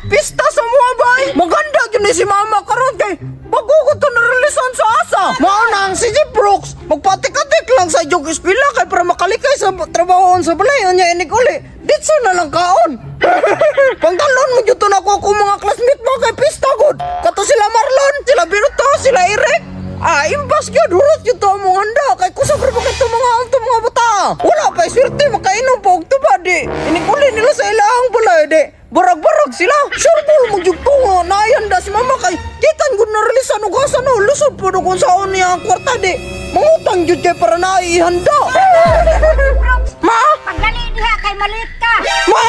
Pista sa mga bay! Maganda gyud ni si mama karon kay bago ko to narelisan sa asa. Mao na ang si G Brooks, magpatikatik lang sa jog eskwela kay para makalikay sa trabahoon sa balay unya inig uli. Ditso na lang kaon. Pangdalon mo gyud to nako akong mga classmate mo kay pista gud. Kato sila Marlon, sila Biruto, sila Eric. Ah, imbas gyud hurot gyud to among handa kay kusog ra ba kay mga ang mga bata. Wala pa swerte makainom pa og tuba di. Inig uli nila sa ilahang balay di. Barag-barag sila. Sure ball mo gyud ko nga naayanda si mama kay gikan gud na release og asa no lusod pud kung saon niya ang kwarta di. Mangutang gyud kay para naihanda. Ma! Pagdali diha kay malit ka. Ma!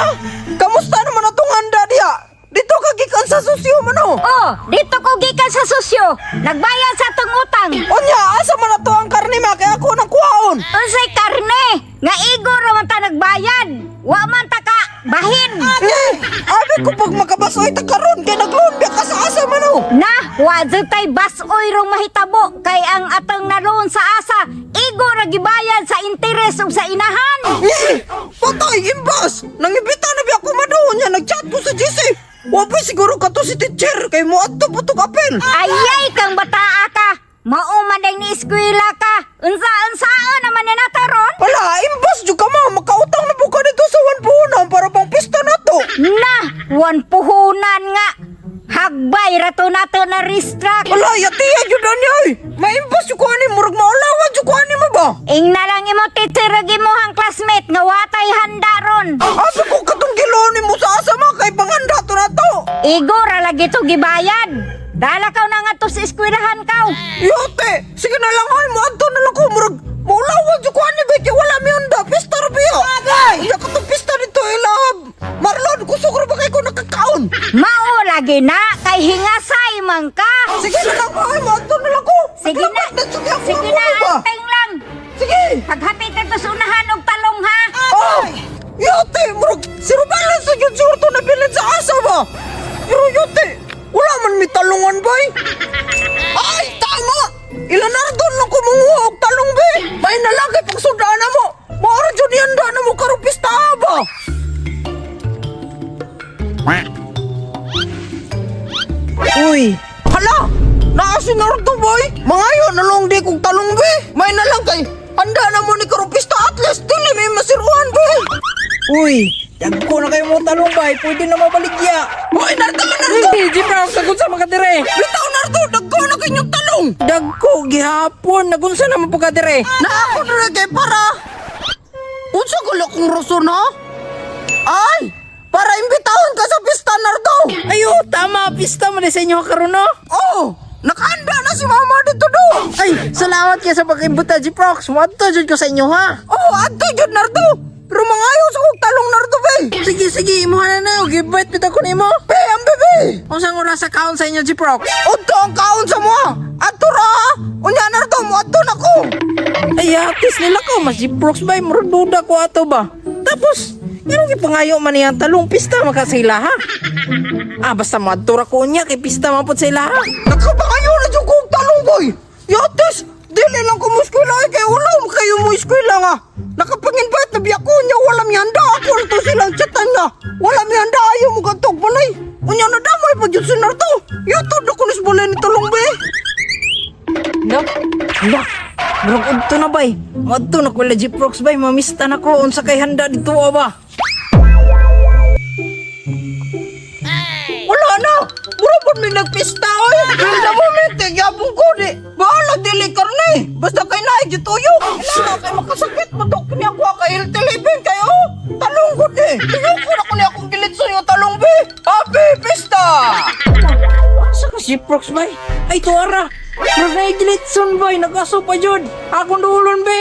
Kamusta naman atong handa diha? Dito ka gikan sa susyo man oh. Oh, dito ko gikan sa susyo. Nagbayad sa atong utang. Unya, asa man ato ang karne ma kay ako nang kuhaon. Unsay karne? Nga igo ra man ta nagbayad. Wa man ta ka bahin. Eh, abi ko pag makabasoy ta karon kay nagloan ka sa asa man oh. Na, wa jud tay basoy rong mahitabo kay ang atong naloon sa asa igo ra gibayad sa interes ug sa inahan. Eh, patay imbas. Nangibita na biya ko maduon niya nagchat ko sa GC. Wa pa siguro kato si teacher kay mo adto po tong apel. Ayay kang bataa ka. Mao man dang ni eskwela ka. Unsa-unsaon naman ni nato ron? Wala, imbas jud ka ma, makautang na po ka dito sa one para pang pista na to. Na, wan puhunan nga. Hagbay ra to nato na restruct. Wala, yatiya jud ani oy. Maimbas jud ko ani murag maulawan jud ko ani mo ba? Ing na lang imo teacher ug imong classmate nga watay handa ron. Abi ko katong giloni mo sa asa ma kay panghanda to na to. Igo ra lagi to gibayad. Dala kaw na nga to sa eskwelahan kaw. Yote, sige na lang ay mo adto na lang ko murag maulawan jud ko ani ba kay wala mi handa pista ra biya. Agay. Iya katong pista dito ilab. Marlon, kusog ra ba kay ko nakakaon? Mao lagi na kay hingasay man ka. Sige na lang ay mo adto na lang ko. Sige na. Sige, Sige na, ba? anteng lang. Sige. Paghapit na to sa unahan og talong ha. Oh! Yote, murag zero balance sa jud siguro to nabilin sa asa ba? Pero yote, wala man mi talungan bay. Ay, tama! Ilanardo lang ko manguha og talong bay. May na lang kay pagsudaan na mo. Maora jud ihanda na mo karong pista ba? Uy, Hala! Naa si Nardo boy! Mangayo na lang di kong talong be! May na lang kay handa na mo ni karong pista at least dili may masiruan be! Uy, dagko na kayo mo talong bay, pwede na mabaligya. Hoy Nardo! Nardo! Hindi, G-Prox, nagunsa makadire. Bitaw Nardo! Dagko na kanyong talong! Dagko, gihapon, nagunsa naman po kadire. Na ako na kay para unsa gula kong rason ha? Ay! Para imbitahon ka sa pista Nardo! Ayo, tama, pista man sa inyo karon no? Oh! Nakahanda na si mama dito do! Ay, salamat kayo sa pag-imbuta, G-Prox. Wadto jud ko sa inyo ha. Oh, adto jud Nardo! Pero mangayo sa kong talong Nardo be! Sige, sige, imuha na na. Give bit ako nimo. Be, ang bebe! Unsang oras sa kaon sa inyo, G-Prox? Udto ang kaon sa mo! Adto ra! Unya Nardo, mo adto na ko! Ay, atis nila ko, mas G-Prox bay, murag duda ko ato ba? Tapos, ngano gipangayo man niyang talong pista maka sa ilaha? Ah, basta madto ra ko unya kay pista man pud sa ilaha. Nagkapangayo na jud kong talong boy! Yates! Dili lang ko mo eskwela ay kay ulam kayo mo eskwela nga! Nakapang-invite na biya ko niya wala mi handa ako na to silang chatan nga! Wala mi handa ayaw mo gantog balay! Unya na damay pa jud si Nardo! Yatod na ko nis balay ni talong be! No? Hala. Murag udto na bay. Madto na ko la G-Prox bay, mamista na ko unsa kay handa dito ba? Wala na! Mura po may nagpista oy! Pero sa moment eh, gyapon ko di! Bahala dili karne! Basta kay naay gituyo! Wala kay makasakit mo dok niya ko kay healthy living kayo! Talong ko di! Tuyo ko na ko niya akong gilit sa iyo talong be! Happy pista! Asa ka G-Prox bay? Ay tuara. Murag na gilitson bay, nagaso pa jud. Akong duolon be.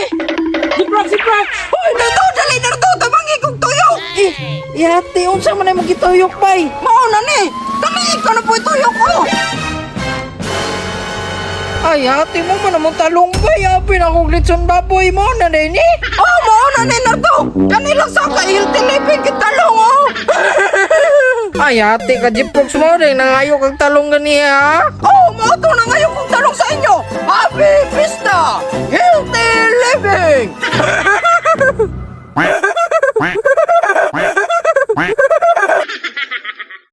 G-Prox, G-Prox. Hoy, Nardo! Dali Nardo! Tabangi kong tuyo! Eh, yate unsa man ay magituyok bay? Mao na ni! Dali ka na po ituyo ko! Ay, ate mo man namang talong bay. Abi na akong litson baboy mo na din eh. Oh, mao na ni Nardo! Kanilang sa ka healthy living kitalong oh! Ay, ate ka G-Prox mo rin. Nangayo kag talong gani ha. Oh, mao to na ngayon kong talong sa inyo! Happy Pista! Healthy living!